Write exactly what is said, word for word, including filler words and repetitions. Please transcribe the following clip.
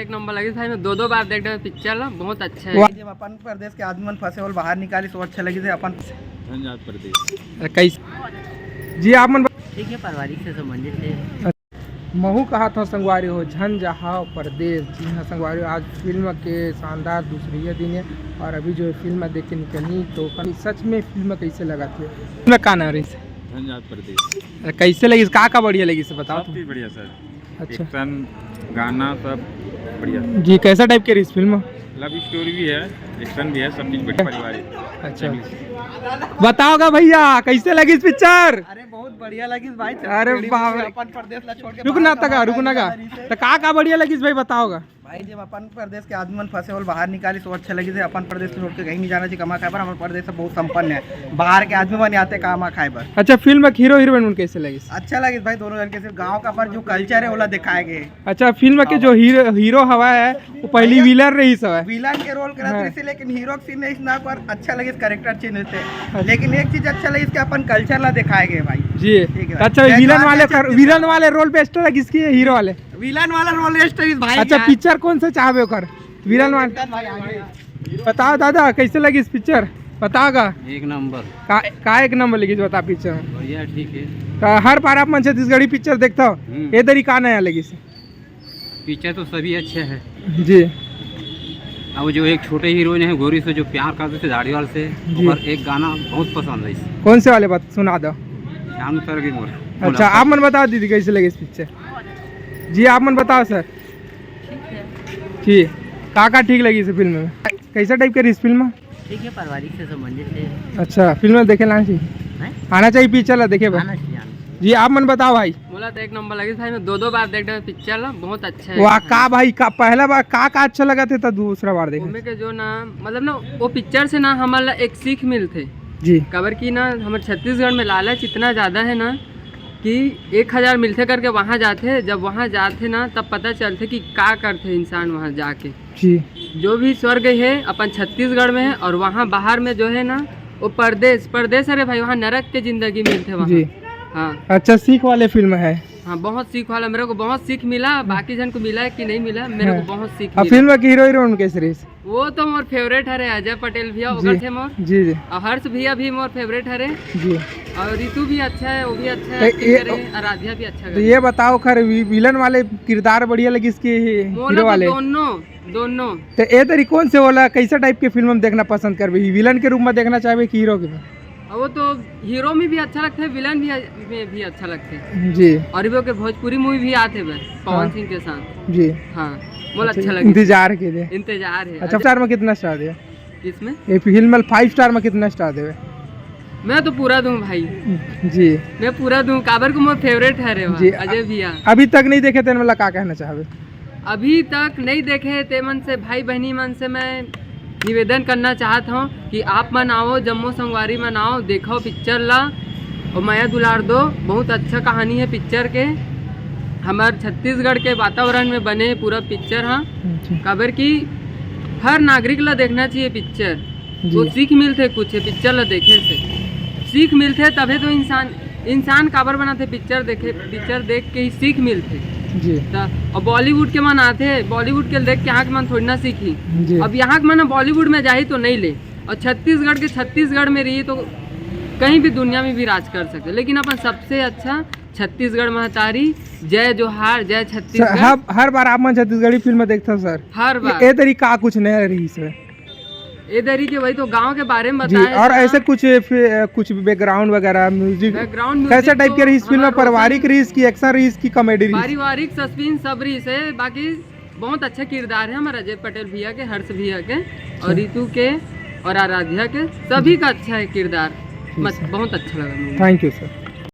एक नंबर लगिस भाई, मैं दो दो बार देख डरे पिक्चर ला, बहुत अच्छा है। वाह। जब अपन प्रदेश के आदमी मन फंसे होल बाहर निकालिस, वो अच्छा लगिस हे अपन। झंझारपुर प्रदेश। कैसे जी आप मन? ठीक है, पारिवारिक से संबंधित है। महू कहा था संगवारी हो, झंझारपुर प्रदेश। जी हाँ संगवारी हो, आज फिल्म के शानदार दूसरी दिन है और अभी जो है फिल्म देख के निकली तो सच में फिल्म कैसे लगा थे? फिल्म का नाम रही? झंझारपुर प्रदेश। कैसे लगी, का का बढ़िया लगी से बताओ सब तो। चीज़ बढ़िया सर। अच्छा। एक्शन, गाना सब बढ़िया। जी, कैसा टाइप के रही फिल्म? लव स्टोरी भी है, एक्शन भी है, सब चीज़ बढ़िया, पारिवारिक। अच्छा। बताओगा भैया, कैसे लगी पिक्चर? अरे बहुत बढ़िया लगी भाई। अरे बाप रे। अपन प्रदेश ला छोड़ के रुक ना तका, रुक ना का। तो का का बढ़िया लगी भाई, बताओगा? भाई, जब अपन प्रदेश के आदमी मन फंसे होल बाहर निकालिस, वो अच्छा लगिस हे। अपन प्रदेश छोड़ के कहीं नहीं जाना चाहिए कमा खाए बर। हमर प्रदेश से बहुत संपन्न है, बाहर के आदमी मन आते कमा खाए बर। अच्छा, फिल्म के हीरो हीरोइन मन कैसे लगिस? अच्छा लगिस भाई, दोनों जन के सिर्फ गाँव का पर जो कल्चर है, ओला दिखाए गए। अच्छा, फिल्म के जो हीरो, हीरो हवा है, वो पहली विलन रही सब है। विलन के रोल करत रही, लेकिन हीरो के सीन नहीं, इतना पर अच्छा लगिस, कैरेक्टर चेंज होते। लेकिन एक चीज अच्छा लगिस कि अपन कल्चर ला दिखाए गए भाई। जी। ठीक है। अच्छा, विलन वाले, विलन वाले रोल पे एक्स्ट्रा लगिस कि हीरो वाले? विलन वाला रोल एक्स्ट्रा लगिस भाई। अच्छा, पिक्चर कौन सा चाहबे ओकर? विलन वाले। बताओ दादा, कैसे लगिस पिक्चर? बताओ का। एक नंबर। का, का एक नंबर लगिस बता पिक्चर? बढ़िया, ठीक है। तो हर बार आप मन छत्तीसगढ़ी पिक्चर देखता हो, हम्म। ये दरी का नया लगिस? पिक्चर तो सभी अच्छे हैं। जी। अब जो एक छोटे हीरोइन है गोरी से, जो प्यार करते थे दाढ़ी वाले से, जी। और एक गाना बहुत पसंद है इस। कौन से वाले बात सुना दो। श्याम सर की मोर। अच्छा, आप मन बताओ दीदी, कैसे लगिस पिक्चर? जी, आप मन बताओ सर। ठीक है। जी, का का ठीक लगिस फिल्म में? कैसा टाइप के रही फिल्म? ठीक है, पारिवारिक से संबंधित है। अच्छा, फिल्म देखे ला चाहिए? हैं? आना चाहिए पिक्चर ला देखे बर। आना चाहिए, आना चाहिए। जी, आप मन बताओ भाई। मोला तो एक नंबर लगिस भाई, मैं दो दो बार देख डरे पिक्चर ला, बहुत अच्छा है। वाह, का भाई, का पहला बार का का अच्छा लगा थे तो दूसरा बार देखे? ओमे के जो ना, मतलब ना, वो पिक्चर से ना हमन ला एक सीख मिलथे। जी। काबर कि ना हमर छत्तीसगढ़ में लालच इतना ज्यादा है ना कि एक हजार मिलथे करके वहाँ जाथे, जब वहाँ जाथे ना तब पता चलथे कि का करथे इंसान वहाँ जाके। जी। जो भी स्वर्ग है अपन छत्तीसगढ़ में है और वहाँ बाहर में जो है ना वो परदेश, परदेश, अरे भाई, वहाँ नरक के जिंदगी मिलथे वहाँ। जी। हाँ। अच्छा, सीख वाले फिल्म है। हाँ, बहुत सीख वाला, मेरे को बहुत सीख मिला। बाकी जन को मिला है कि नहीं मिला, मेरे को हाँ। बहुत सीख अब मिला। फिल्म की हीरो हीरोइन कैसे रही? वो तो मोर फेवरेट हरे, अजय पटेल भैया, जी, ओकर थे मोर। जी, जी। और हर्ष भैया भी मोर फेवरेट हरे। जी। और रितु भी अच्छा है, वो भी अच्छा तो एक्टिंग ये करे, आराध्या भी अच्छा तो करे। ये बताओ खर, वि-, विलन वाले किरदार बढ़िया लगिस कि मोला हीरो तो वाले? दोनों, दोनों। तो ए तरी कौन से वाला, कैसा टाइप के फिल्म हम देखना पसंद करबे? विलन के रूप में देखना चाहबे कि हीरो के? अब वो तो हीरो में भी अच्छा लगता है, विलन भी, में भी अच्छा लगता है। जी। और वो के भोजपुरी मूवी भी आते बे पवन हाँ। सिंह के साथ। जी। हाँ, मोला अच्छा, अच्छा लगे। इंतजार के दे। इंतजार है। अच्छा, अच्छा। चार में कितना स्टार दिया? किसमें? ये फिल्म में फाइव स्टार में कितना स्टार देवे? मैं तो पूरा दूं भाई। जी। मैं पूरा दूं, काबर को मोर फेवरेट हरे जी, अजय भैया। अभी तक नहीं देखे तेन वाला का कहना चाहबे? अभी तक नहीं देखे ते मन से, भाई बहनी मन से मैं निवेदन करना चाहत हूँ कि आप मन आओ, जम्मो संगवारी मन आओ, देखो पिक्चर ला और मया दुलार दो। बहुत अच्छा कहानी है पिक्चर के, हमार छत्तीसगढ़ के वातावरण में बने पूरा पिक्चर। हाँ, अच्छा। काबर कि हर नागरिक ला देखना चाहिए पिक्चर। जी। वो सीख मिलथे कुछ है पिक्चर ला देखे से, सीख मिलथे तभे तो इंसान, इंसान काबर बनाथे? पिक्चर देखे, पिक्चर देख के ही सीख मिलथे। जी। त, और बॉलीवुड के मन आथे, बॉलीवुड के देख के यहाँ के मन थोड़ी ना सीखी। जी। अब यहाँ के मन बॉलीवुड में जाही तो नहीं ले, और छत्तीसगढ़ के छत्तीसगढ़ में रही तो कहीं भी दुनिया में भी राज कर सकते, लेकिन अपन सबसे अच्छा छत्तीसगढ़ महतारी। जय जोहार, जय छत्तीसगढ़। हर, हर बार आप मन छत्तीसगढ़ी फिल्म देखते हो सर? हर बार। ए तरी का कुछ नया रही सर? ए दरी के वही तो गांव के बारे में जी। बताया और था। ऐसे कुछ फि-, कुछ बैकग्राउंड वगैरह, म्यूजिक, बैकग्राउंड म्यूजिक कैसा टाइप तो के रही इस फिल्म में? हमारा पारिवारिक रोशन रही, की एक्शन रही, की कॉमेडी रही? पारिवारिक सस्पेंस सब रही से, बाकी बहुत अच्छा किरदार है हमारा अजय पटेल भैया के, हर्ष भैया के, और अच्छा। रितु के और आराध्या के, सभी का अच्छा है किरदार। जी मत-, सर। बहुत अच्छा लगा मुझे। Thank you sir.